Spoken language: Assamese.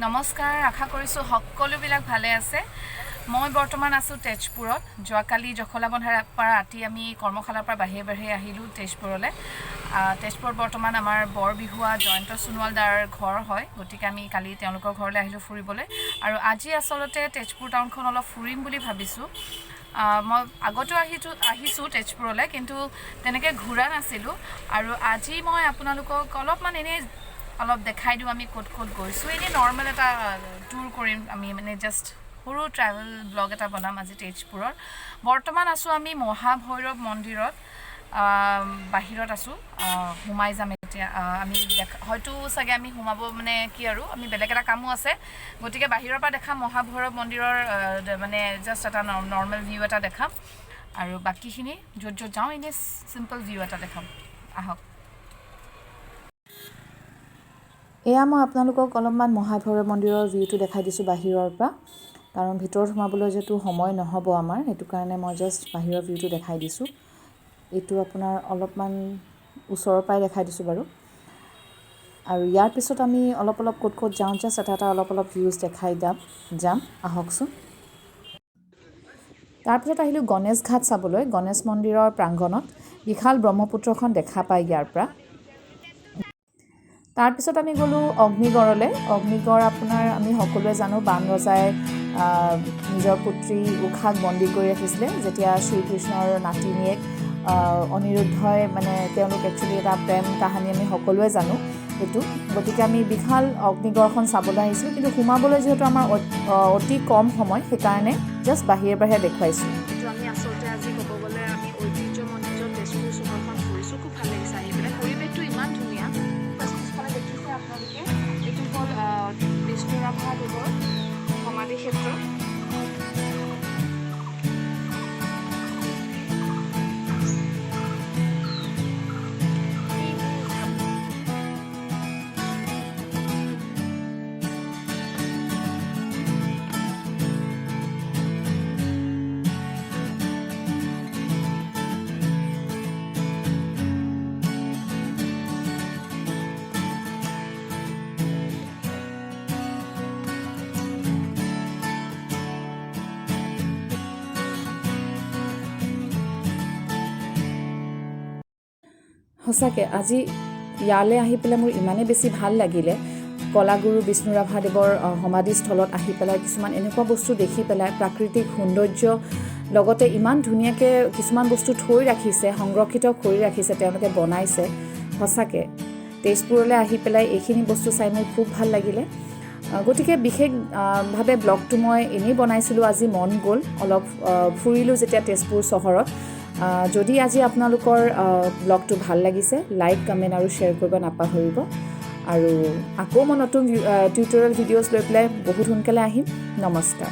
নমস্কাৰ, আশা কৰিছোঁ সকলোবিলাক ভালে আছে। মই বৰ্তমান আছোঁ তেজপুৰত। যোৱাকালি জখলাবন্ধাৰ পৰা ৰাতি আমি কৰ্মশালাৰ পৰা বাহিৰে বাহিৰে আহিলোঁ তেজপুৰলৈ। তেজপুৰত বৰ্তমান আমাৰ বৰবিহুৱা জয়ন্ত সোণোৱাল দাৰ ঘৰ হয়, গতিকে আমি কালি তেওঁলোকৰ ঘৰলৈ আহিলোঁ ফুৰিবলৈ। আৰু আজি আচলতে তেজপুৰ টাউনখন অলপ ফুৰিম বুলি ভাবিছোঁ। মই আগতেও আহিছোঁ তেজপুৰলৈ, কিন্তু তেনেকৈ ঘূৰা নাছিলোঁ। আৰু আজি মই আপোনালোকক অলপমান এনেই অলপ দেখাই দিওঁ আমি ক'ত ক'ত গৈছোঁ। এনেই নৰ্মেল এটা টুৰ কৰিম আমি, মানে জাষ্ট সৰু ট্ৰেভেল ব্লগ এটা বনাম আজি তেজপুৰৰ। বৰ্তমান আছোঁ আমি মহাভৈৰৱ মন্দিৰত, বাহিৰত আছোঁ। সোমাই যাম এতিয়া। আমি দেখা হয়তো চাগে আমি সোমাব, মানে কি আৰু আমি বেলেগ এটা কামো আছে, গতিকে বাহিৰৰ পৰা দেখাম মহাভৈৰৱ মন্দিৰৰ, মানে জাষ্ট এটা নৰ্মেল ভিউ এটা দেখাম। আৰু বাকীখিনি য'ত য'ত যাওঁ এনেই চিম্পল ভিউ এটা দেখাম। আহক। এয়া মই আপোনালোকক অলপমান মহাভৈৰৱ মন্দিৰৰ ভিউটো দেখাই দিছোঁ বাহিৰৰ পৰা, কাৰণ ভিতৰত সোমাবলৈ যিহেতু সময় নহ'ব আমাৰ, সেইটো কাৰণে মই জাষ্ট বাহিৰৰ ভিউটো দেখাই দিছোঁ। এইটো আপোনাৰ অলপমান ওচৰৰ পৰাই দেখাই দিছোঁ বাৰু। আৰু ইয়াৰ পিছত আমি অলপ অলপ ক'ত ক'ত যাওঁ জাষ্ট এটা এটা অলপ অলপ ভিউজ দেখাই যাম, আহকচোন। তাৰপিছত আহিলোঁ গণেশ ঘাট চাবলৈ। গণেশ মন্দিৰৰ প্ৰাংগণত বিশাল ব্ৰহ্মপুত্ৰখন দেখা পায় ইয়াৰ পৰা। তাৰপিছত আমি গ'লোঁ অগ্নিগড়লৈ। অগ্নিগড় আপোনাৰ আমি সকলোৱে জানো বান ৰজাই নিজৰ পুত্ৰী উষাক বন্দী কৰি ৰাখিছিলে যেতিয়া শ্ৰীকৃষ্ণৰ নাতিনীয়েক অনিৰুদ্ধই, মানে তেওঁলোক একচুৱেলি এটা প্ৰেম কাহানী আমি সকলোৱে জানো সেইটো। গতিকে আমি বিশাল অগ্নিগড়খন চাবলৈ আহিছিলোঁ, কিন্তু সোমাবলৈ যিহেতু আমাৰ অতি কম সময়, সেইকাৰণে জাষ্ট বাহিৰে বাহিৰে দেখুৱাইছোঁ। এইটো আমি আচলতে আজি ক'ব গ'লে আমি ঐতিহ্যমণ্ডিত তেজপুৰ চহৰখন ফুৰিছোঁ। খুব ভাল লাগিছে আহি পেলাই, পৰিৱেশটো ইমান ধুনীয়া। পিছফালে দেখিছে আপোনালোকে, এইটো হ'ল বিষ্ণু ৰাভা দেৱৰ সমাধি ক্ষেত্ৰ। সঁচাকৈ আজি ইয়ালৈ আহি পেলাই মোৰ ইমানেই বেছি ভাল লাগিলে। কলাগুৰু বিষ্ণু ৰাভাদেৱৰ সমাধিস্থলত আহি পেলাই কিছুমান এনেকুৱা বস্তু দেখি পেলাই, প্ৰাকৃতিক সৌন্দৰ্য লগতে ইমান ধুনীয়াকৈ কিছুমান বস্তু থৈ ৰাখিছে, সংৰক্ষিত কৰি ৰাখিছে, তেওঁলোকে বনাইছে। সঁচাকৈ তেজপুৰলৈ আহি পেলাই এইখিনি বস্তু চাই মোৰ খুব ভাল লাগিলে। গতিকে বিশেষভাৱে ব্লগটো মই এনেই বনাইছিলোঁ, আজি মন গ'ল অলপ ফুৰিলোঁ যেতিয়া তেজপুৰ চহৰত। যদি আজি আপোনালোকৰ ব্লগটো ভাল লাগিছে, লাইক, কমেণ্ট আৰু শ্বেয়াৰ কৰিব নাপাহৰিব। আৰু আকৌ মই নতুন টিউটৰিয়েল ভিডিঅ'জ লৈ পেলাই বহুত সোনকালে আহিম। নমস্কাৰ।